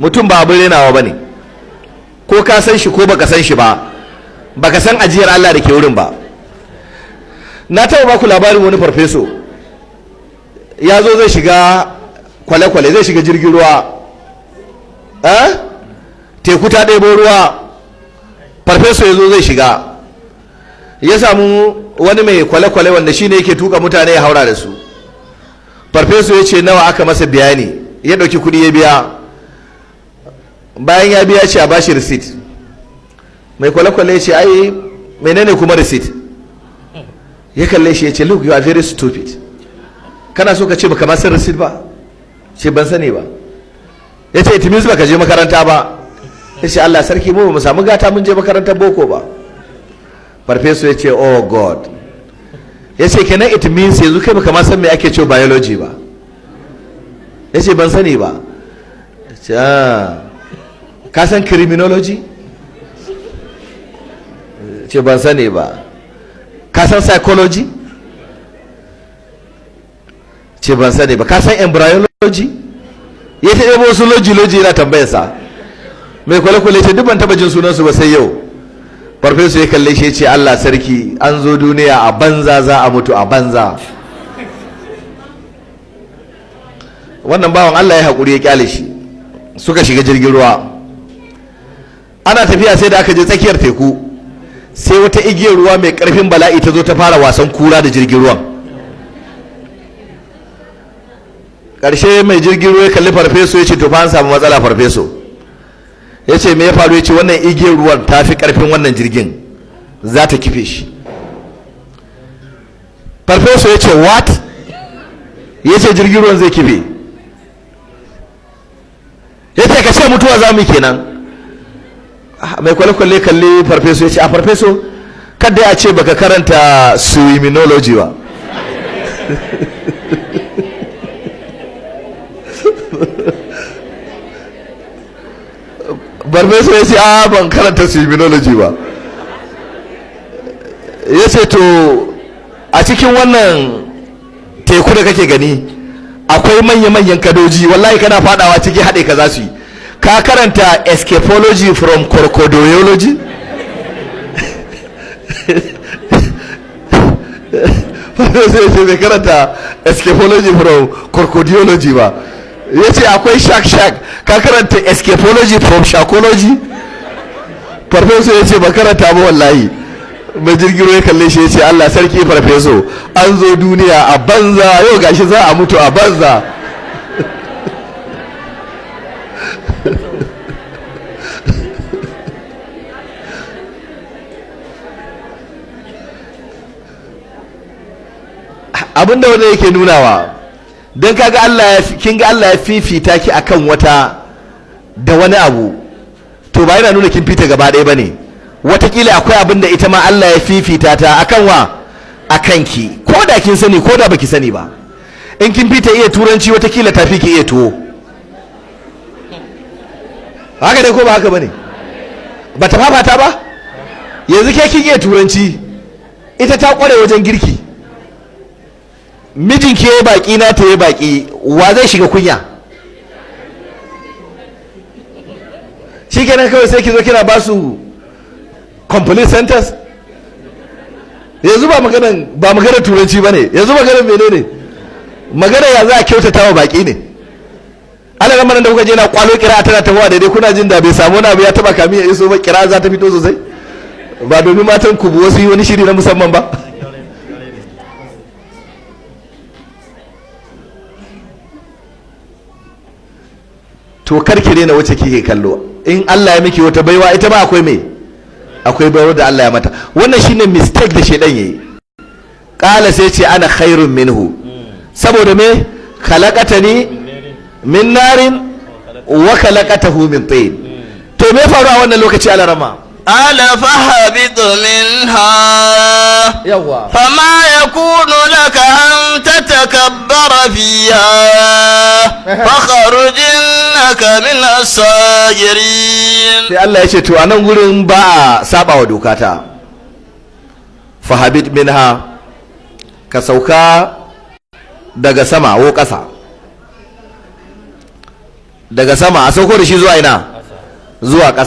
Mutum ba abin renawa ba ne. Ko ka san shi ko baka san shi ba, baka san ajiyar Allah da ke wurin ba. Na taɓa baku labarin wani farfeso ya zo zai shiga kwale-kwale, zai shiga jirgin ruwa. Teku ta ɗebo ruwa. Farfeso ya zo zai shiga, ya samu wani mai kwale-kwale wanda shine yake tuka mutane ya haura da su. Farfeso ya ce nawa aka masa bayani, ya ɗauki kuɗi ya biya. Bayan ya biya, ce a bashi receipt. Mai kwale-kwale ya ce, "Ai menene kuma receipt?" Ya kalle shi ya ce, "Look, you are very stupid. Kana so ka ce baka ma san receipt ba?" Ce, "Ban sani ba." Ya ce, "It means baka je makaranta ba." Ya ce, "Allah sarki, mu ba mu samu gata mun je makarantar boko ba." Farfeso ya ce, "Oh God." Ya ce, "Kenan it means yanzu kai baka ma san me ake cewa biology ba?" Ya ce, "Ban sani ba." Ya ce, "Ah, ka san criminology?" Ce, "Ban sani ba." "Ka san psychology?" Ce, "Ban sani ba." "Ka san embryology?" Ya ta ɗebo wasu logy logy yana tambayarsa. Mai kwale-kwale ce, "Duk ban taɓa jin sunansu ba sai yau." Farfesu ya kalle shi ya ce, "Allah sarki, an zo duniya a banza, za a mutu a banza." Wannan bawan Allah ya haƙuri ya kyale shi. Suka shiga jirgin ruwa, ana tafiya. Sai da aka je tsakiyar teku, sai wata igiyar ruwa mai ƙarfin bala'i ta zo ta fara wasan kura da jirgin ruwan. Ƙarshe mai jirgin ruwa ya kalli farfeso ya ce, "To fa an samu matsala." Farfeso ya ce, "Me ya faru?" Ya ce, "Wannan igiyar ruwan ta fi ƙarfin wannan jirgin, za ta kife shi." Farfeso ya ce, "What?" Ya ce, "Jirgin ruwan zai kife." Ya ce, "Ka ce mutuwa za mu yi kenan." Mai kwale-kwale kalli farfeso ya ce, "A farfeso, kada ya ce baka karanta swiminology ba." Farfeso ya ce, "A ban karanta swiminology ba." Ya ce, "To a cikin wannan teku da kake gani akwai manya-manyan kadoji, wallahi kana fadawa ciki haɗe ka za su yi. Ka karanta escapology from crocodiliology?" Sai ce bai karanta escapology from crocodiliology ba. Ya ce, "Akwai shark shark, ka karanta escapology from sharkology?" Farfeso ya ce, "Ba karanta ba wallahi." Mai jirgin ruwa ya kalle shi ya ce, "Allah sarki farfeso, an zo duniya a banza, yau gashi za a mutu a banza." Abinda wanda yake nunawa, don kaga Allah ya kin ga Allah ya fifita ki akan wata da wani abu, to ba yana nuna kin fita gaba ɗaya bane. Watakila akwai abin da ita ma Allah ya fifita ta akan wa akan ki, ko da kin sani ko da baki sani ba. In kin fita iya turanci, watakila ta fi ki iya tuwo. Haka dai ko ba haka bane? Ba ta fafata ba. Yanzu ke kin iya turanci, ita ta kware wajen girki. Mijin ke baki na ta yi baki, wa zai shiga kunya? Shikenan kawai sai ki zo kina ba su complete sentence. Yanzu ba maganan, ba maganar turanci ba ne yanzu, maganar menene? Magana ya za a kyautata wa baki ne. Ana gama nan da kuka je na kwalo kira tana tafowa daidai. Kuna jin da bai samu wani abu ya taba kamin ya iso ba, kira za ta fito sosai? Ba domin matan ku wasu yi wani shiri na musamman ba. To karki rena wacce kike kallo. In Allah ya miki wata baiwa, ita ba akwai mai akwai baiwar da Allah ya mata. Wannan shine mistake da shedan yayi. Qala, sai ce, "Ana khairun minhu." Saboda me? "Khalaqatani min narin wa khalaqatahu min tin." To me faru a wannan lokaci, alarama? قال فاهبط منها Yawa. فما يكون لك أن تتكبر فيها، فاخرج إنك من الصاغرين. Sai Allah ya ce, to a nan gurin ba a saba wa dokata. "Fahabit minha", ka sauka daga sama wo ƙasa. Daga sama a sauko da shi zuwa ina? Zuwa ƙasa.